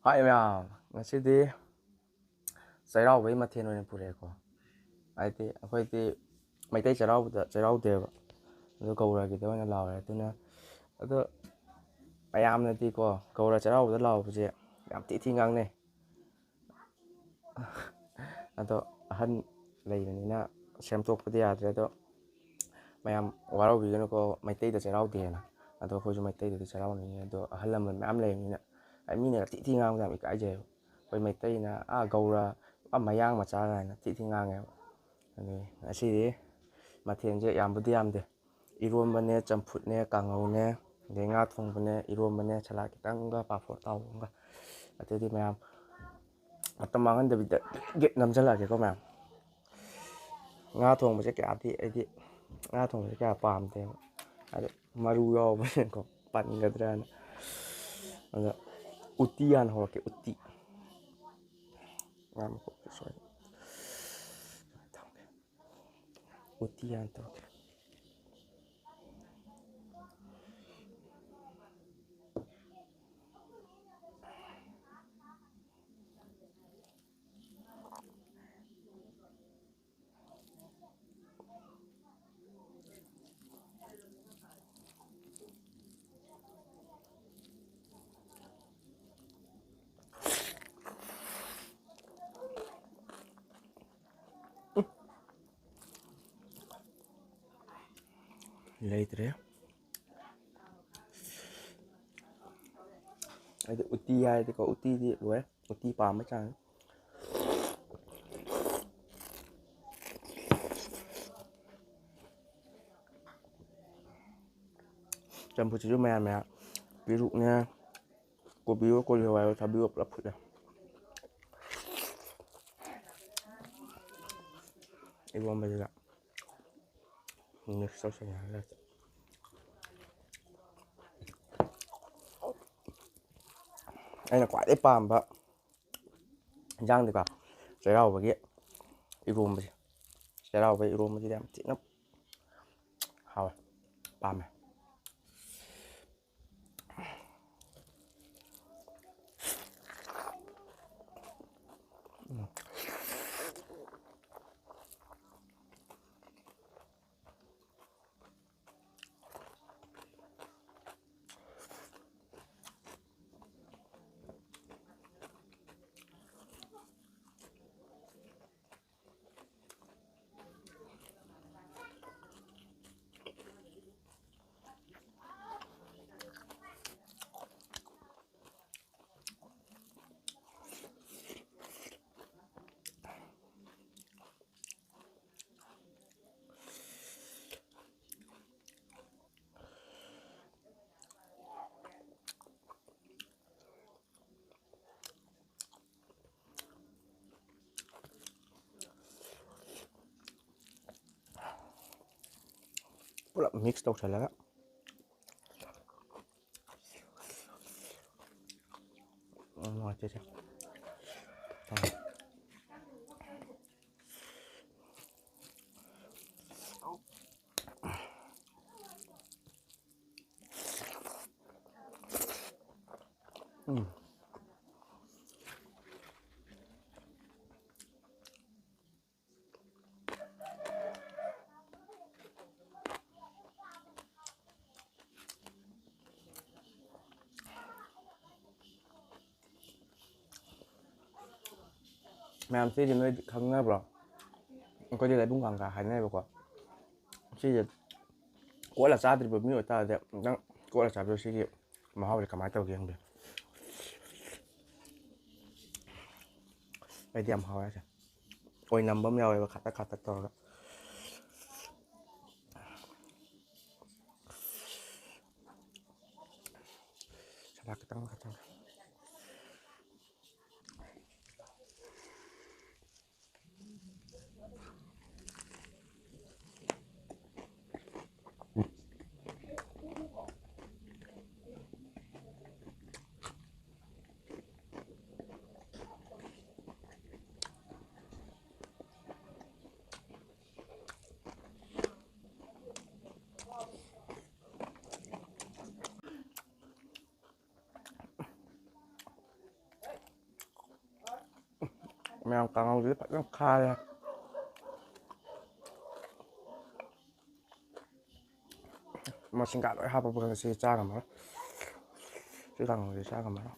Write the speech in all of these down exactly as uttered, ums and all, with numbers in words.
ꯍꯥꯏ ꯃꯌꯥꯝ, ꯉꯁꯤꯗꯤ ꯆꯩꯔꯥꯎꯕꯒꯤ ꯃꯊꯦꯜ ꯑꯣꯏꯅ ꯄꯨꯔꯛꯑꯦꯀꯣ꯫ ꯍꯥꯏꯗꯤ ꯑꯩꯈꯣꯏꯗꯤ ꯃꯩꯇꯩ ꯆꯩꯔꯥꯎꯕꯗ ꯆꯩꯔꯥꯎꯗꯦꯕ, ꯑꯗꯣ ꯒꯧꯔꯒꯤꯗ ꯑꯣꯏꯅ ꯂꯥꯎꯔꯦ꯫ ꯑꯗꯨꯅ ꯑꯗꯣ ꯃꯌꯥꯝꯅꯗꯤꯀꯣ, ꯒꯧꯔ ꯆꯩꯔꯥꯎꯕꯗ ꯂꯥꯎꯕꯁꯦ ꯌꯥꯝ ꯊꯤ ꯊꯤ ꯉꯥꯡꯅꯩ꯫ ꯑꯗꯣ ꯑꯍꯟ ꯂꯩꯕꯅꯤꯅ ꯁꯦꯝꯗꯣꯛꯄꯗꯤ ꯌꯥꯗ꯭ꯔꯦ꯫ ꯑꯗꯣ ꯃꯌꯥꯝ ꯋꯥꯔꯧꯕꯤꯒꯅꯨꯀꯣ, ꯃꯩꯇꯩꯗ ꯆꯩꯔꯥꯎꯗꯦꯅ꯫ ꯑꯗꯣ ꯑꯩꯈꯣꯏꯁꯨ ꯃꯩꯇꯩꯗꯗꯤ ꯆꯩꯔꯥꯎꯅꯤꯡꯉꯤ꯫ ꯑꯗꯣ ꯑꯍꯜ ꯂꯃꯟ ꯃꯌꯥꯝ ꯂꯩꯕꯅꯤꯅ, ꯑꯩ ꯃꯤꯅ ꯊꯤ ꯊꯤ ꯉꯥꯡꯕꯗ ꯌꯥꯝ ꯏꯀꯥꯏꯖꯩꯌꯦꯕ꯫ ꯑꯩꯈꯣꯏ ꯃꯩꯇꯩꯅ ꯑꯥ ꯒꯧꯔ, ꯑꯥ ꯃꯌꯥꯡ ꯃꯆꯥ ꯀꯥꯏꯅ ꯊꯤ ꯊꯤ ꯉꯥꯡꯉꯦꯕ꯫ ꯑꯗꯨꯒꯤ ꯉꯁꯤꯗꯤ ꯃꯊꯦꯜꯁꯦ ꯌꯥꯝꯕꯨꯗꯤ ꯌꯥꯝꯗꯦ꯫ ꯏꯔꯣꯝꯕꯅꯦ, ꯆꯝꯐꯨꯠꯅꯦ, ꯀꯥꯡꯉꯧꯅꯦ, ꯑꯗꯩ ꯉꯥ ꯊꯣꯡꯕꯅꯦ, ꯏꯔꯣꯝꯕꯅꯦ, ꯁꯂꯥꯗ ꯈꯤꯇꯪꯒ, ꯄꯥꯐꯣꯔ ꯑꯇꯥꯎꯕ ꯑꯃꯒ꯫ ꯑꯗꯨꯗꯤ ꯃꯌꯥꯝ ꯃꯇꯝ ꯃꯥꯡꯍꯟꯗꯕꯤꯗ ꯒꯦꯠ ꯅꯝꯁꯤꯜꯂꯛꯑꯒꯦꯀꯣ ꯃꯌꯥꯝ꯫ ꯉꯥ ꯊꯣꯡꯕꯁꯦ ꯀꯌꯥꯗꯤ, ꯑꯩꯗꯤ ꯉꯥ ꯊꯣꯡꯕꯁꯦ ꯀꯌꯥ ꯄꯥꯝꯗꯦꯕ꯫ ꯑꯗꯣ ꯃꯔꯨ ꯌꯥꯎꯕꯅꯤꯅꯀꯣ, ꯄꯟꯒꯗ꯭ꯔꯅ꯫ ꯑꯗꯣ ꯎꯇꯤ ꯍꯥꯟꯅ ꯍꯧꯔꯛꯀꯦ, ꯎꯇꯤ꯫ ꯉꯥ ꯃꯀꯨꯞꯁꯦ ꯁꯣꯏ ꯊꯝꯒꯦ꯫ ꯎꯇꯤ ꯍꯥꯟꯅ ꯇꯧꯔꯛꯀꯦ꯫ ꯂꯩꯇ꯭ꯔꯦ꯫ ꯑꯩꯗꯤ ꯎꯇꯤ ꯍꯥꯏꯔꯗꯤꯀꯣ, ꯎꯇꯤꯗꯤ ꯂꯣꯏꯔꯦ꯫ ꯎꯇꯤ ꯄꯥꯝꯕ ꯆꯥꯡ꯫ ꯆꯝꯐꯨꯠꯁꯤꯁꯨ ꯃꯌꯥꯟ ꯃꯌꯥꯟ꯫ ꯄꯦꯔꯨꯛꯅꯦ, ꯀꯣꯕꯤꯌꯣ, ꯀꯣꯂꯤ ꯍꯋꯥꯏꯌꯣ, ꯊꯕꯤꯌꯣ ꯄꯨꯂꯞ ꯐꯨꯠꯂꯦ꯫ ꯏꯔꯣꯝꯕꯁꯤꯗ ꯃꯤꯛꯁ ꯇꯧꯁꯜꯂꯦ꯫ ꯑꯩꯅ ꯈ꯭ꯋꯥꯏꯗꯩ ꯄꯥꯝꯕ ꯏꯟꯖꯥꯡꯗꯤꯀꯣ, ꯆꯩꯔꯥꯎꯕꯒꯤ ꯏꯔꯣꯝꯕꯁꯦ꯫ ꯆꯩꯔꯥꯎꯕꯒꯤ ꯏꯔꯣꯝꯕꯁꯤꯗꯤ ꯌꯥꯝ ꯊꯤꯅ ꯍꯥꯎꯋꯦ, ꯄꯥꯝꯃꯦ꯫ ꯄꯨꯂꯞ ꯃꯤꯛꯁ ꯇꯧꯁꯜꯂꯒ꯫ ꯎꯝ, ꯅꯨꯡꯉꯥꯏꯇꯦ ꯁꯦ꯫ ꯎꯝ꯫ ꯃꯌꯥꯝ, ꯁꯤꯗꯤ ꯅꯣꯏ ꯈꯪꯅꯕ꯭ꯔꯣ? ꯑꯩꯈꯣꯏꯗꯤ ꯂꯩꯕꯨꯡ ꯀꯥꯡꯒ ꯍꯥꯏꯅꯩꯕꯀꯣ꯫ ꯁꯤꯁꯦ ꯀꯣꯠꯂ ꯆꯥꯗ꯭ꯔꯤꯕ ꯃꯤ ꯑꯣꯏꯇꯥꯔꯗꯤ ꯑꯝꯇꯪ ꯀꯣꯠꯂ ꯆꯥꯕꯤꯌꯨ꯫ ꯁꯤꯒꯤ ꯃꯍꯥꯎꯁꯦ ꯀꯃꯥꯏꯅ ꯇꯧꯒꯦ ꯈꯪꯗꯦ꯫ ꯑꯩꯗꯤ ꯌꯥꯝ ꯍꯥꯎꯋꯦ ꯍꯥꯏꯁꯦ꯫ ꯑꯣꯏꯅꯝꯕ ꯑꯃ ꯌꯥꯎꯋꯦꯕ, ꯈꯥꯇꯛ ꯈꯥꯇꯛ ꯇꯧꯔꯒ꯫ ꯁꯂꯥꯗ ꯈꯤꯇꯪ ꯈꯤꯇꯪ꯫ ꯃꯌꯥꯝ, ꯀꯥꯡꯍꯧꯁꯤꯗꯤ ꯐꯖꯅ ꯈꯥꯔꯦ꯫ ꯃꯁꯤꯡꯒ ꯂꯣꯏ ꯍꯥꯞꯄꯛꯄ ꯀꯥꯟꯗ ꯁꯤ ꯆꯥ ꯉꯝꯃꯔꯣꯏ꯫ ꯁꯤ ꯀꯥꯡꯍꯧꯁꯤ ꯆꯥ ꯉꯝꯃꯔꯣꯏ꯫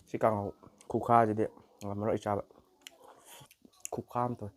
ꯁꯤ ꯀꯥꯡꯍꯧ ꯈꯨꯈꯥꯁꯤꯗꯤ ꯉꯝꯃꯔꯣꯏ ꯑꯩ ꯆꯥꯕ꯫ ꯈꯨꯈꯥ ꯑꯃ ꯇꯧꯋꯦ꯫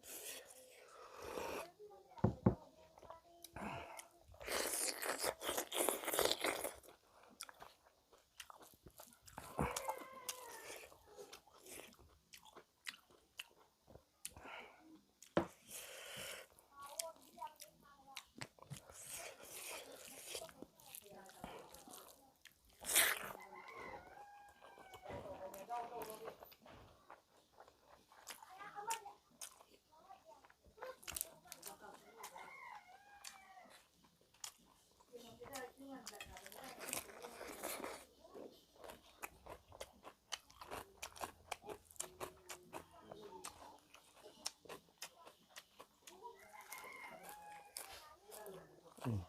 ꯎꯝ꯫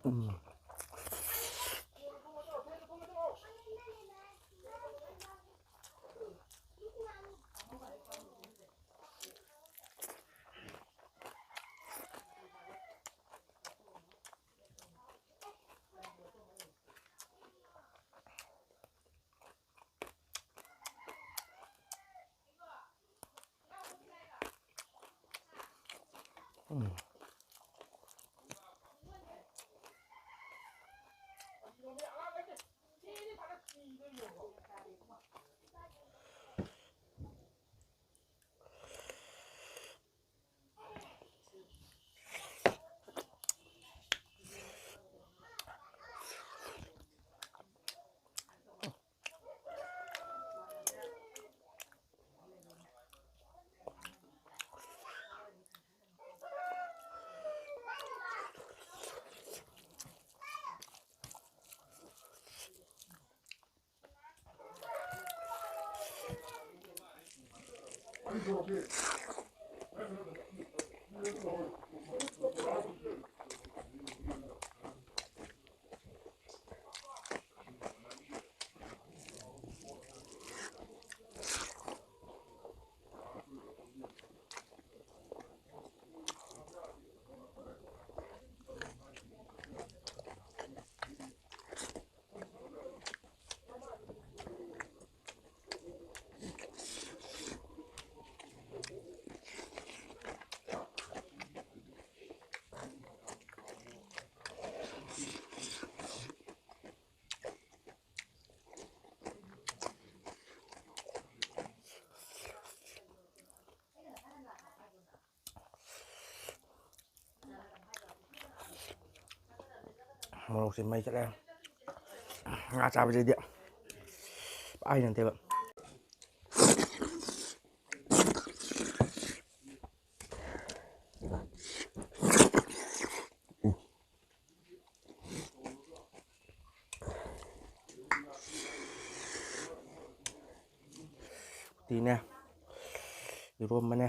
ꯎꯝ꯫ ꯎꯝ꯫ ꯃꯣꯔꯣꯛꯁꯦ ꯃꯩ ꯆꯠꯂꯦ꯫ ꯉꯥ ꯆꯥꯕꯁꯤꯗꯤ ꯄꯥꯏ ꯅꯠꯇꯦꯕ꯫ ꯎꯇꯤꯅꯦ, ꯏꯔꯣꯝꯕꯅꯦ,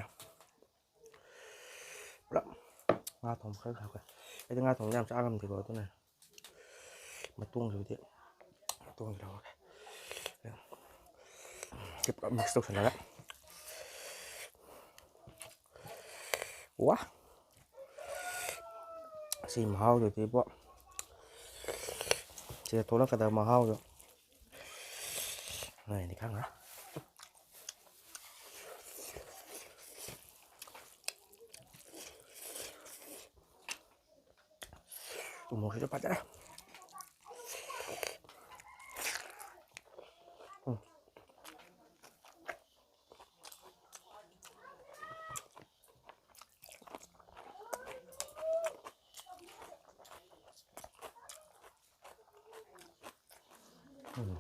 ꯄꯨꯂꯞ ꯉꯥ ꯊꯣꯡꯕ ꯈꯔ ꯍꯥꯞꯈ꯭ꯔꯦ꯫ ꯑꯩꯗꯤ ꯉꯥ ꯊꯣꯡꯕ ꯌꯥꯝ ꯆꯥ ꯉꯝꯗꯦꯀꯣ, ꯑꯗꯨꯅ ꯃꯇꯣꯡꯁꯤꯕꯨꯗꯤ, ꯃꯇꯣꯡꯁꯤ ꯂꯧꯔꯒꯦ꯫ ꯁꯤ ꯄꯨꯂꯞ mix ꯇꯧꯁꯜꯂꯒ꯫ ꯋꯥ! ꯁꯤ ꯃꯍꯥꯎꯗꯨꯗꯤ ꯏꯕꯣ꯫ ꯁꯤꯗ ꯊꯣꯛꯂꯛꯀꯗꯕ ꯃꯍꯥꯎꯗꯣ ꯅꯣꯏꯅꯗꯤ ꯈꯪꯉꯔꯣꯏ꯫ ꯎ ꯃꯣꯔꯣꯛꯁꯤꯁꯨ ꯐꯖꯔꯦ꯫ ꯎꯝ꯫ ꯎꯝ꯫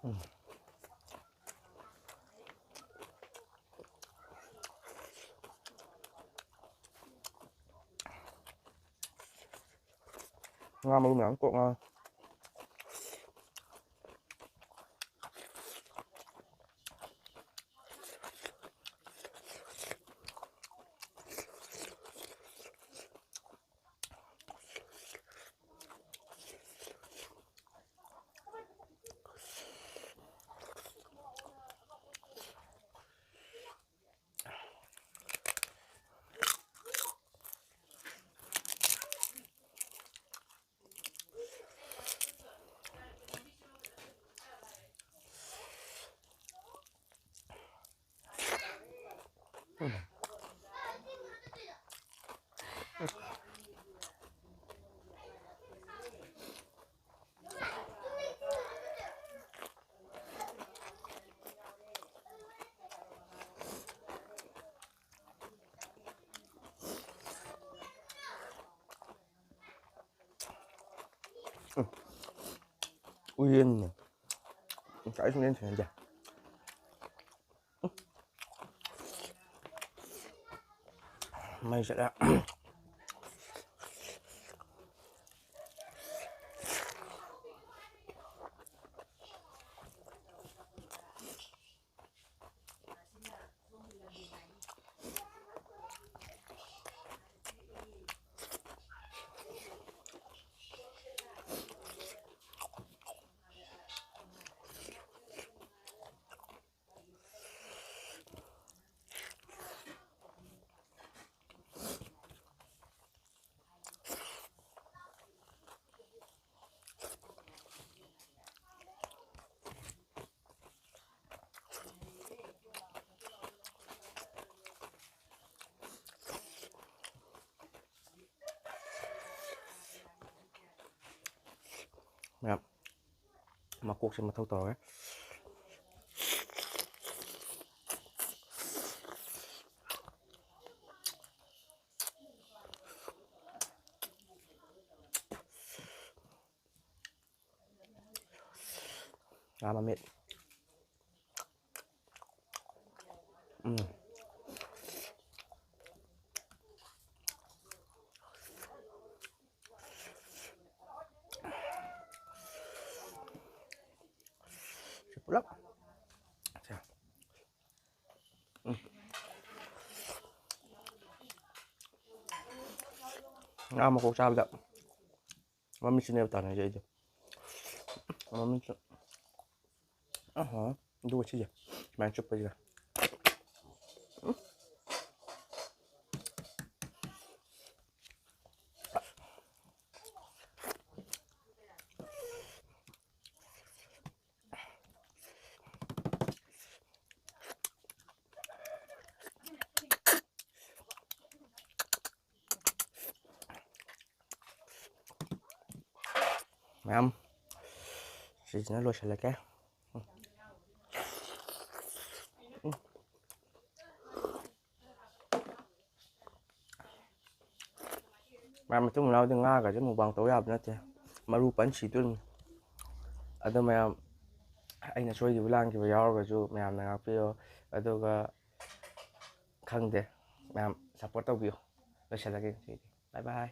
ꯎꯝ꯫ ꯉꯥ ꯃꯔꯨ ꯃꯌꯥꯝ ꯀꯣꯛ ꯉꯥꯎꯔꯦ꯫ ꯎꯝ꯫ ꯎꯌꯦꯟꯅꯦ꯫ ꯉꯁꯥꯏ ꯁꯨꯡꯌꯦꯟ ꯁꯦꯟꯅꯗꯦ꯫ ꯎꯝ꯫ ꯃꯩ ꯆꯠꯂꯦ꯫ ꯃꯌꯥꯝ ꯃꯀꯣꯛꯁꯦ ꯃꯊꯧ ꯇꯧꯔꯒꯦ꯫ ꯉꯥ ꯃꯃꯤꯠ꯫ ꯎꯝ꯫ ꯁꯤ ꯄꯨꯂꯞ꯫ ꯁꯦ꯫ ꯎꯝ꯫ ꯉꯥ ꯃꯀꯣꯛ ꯆꯥꯕꯗ ꯃꯃꯤꯠꯁꯤꯅꯦꯕ ꯇꯥꯟꯅꯩꯁꯦ ꯑꯩꯗꯤ꯫ ꯃꯃꯤꯠꯁꯨ꯫ ꯑꯍ꯫ ꯑꯗꯨꯒ ꯁꯤꯁꯦ ꯁꯨꯃꯥꯏꯅ ꯆꯨꯞꯄꯁꯤꯒ꯫ ꯎꯝ꯫ ꯃꯌꯥꯝ ꯁꯤꯁꯤꯅ ꯂꯣꯏꯁꯤꯜꯂꯒꯦ꯫ ꯃꯌꯥꯝ ꯃꯇꯨꯡ ꯃꯅꯥꯎꯗꯤ ꯉꯥꯒꯁꯦ mukbang ꯇꯧ ꯌꯥꯕ ꯅꯠꯇꯦ꯫ ꯃꯔꯨ ꯄꯟ ꯁꯤꯗꯣꯔꯤꯅꯤ꯫ ꯑꯗꯣ ꯃꯌꯥꯝ, ꯑꯩꯅ ꯁꯣꯏꯈꯤꯕ ꯂꯥꯟꯈꯤꯕ ꯌꯥꯎꯔꯒꯁꯨ ꯃꯌꯥꯝꯅ ꯉꯥꯛꯄꯤꯌꯣ꯫ ꯑꯗꯨꯒ ꯈꯪꯗꯦ, ꯃꯌꯥꯝ ꯁꯞꯄꯣꯔꯠ ꯇꯧꯕꯤꯌꯣ꯫ ꯂꯣꯏꯁꯤꯜꯂꯒꯦ ꯉꯁꯤꯗꯤ꯫ ꯕꯥꯏ ꯕꯥꯏ꯫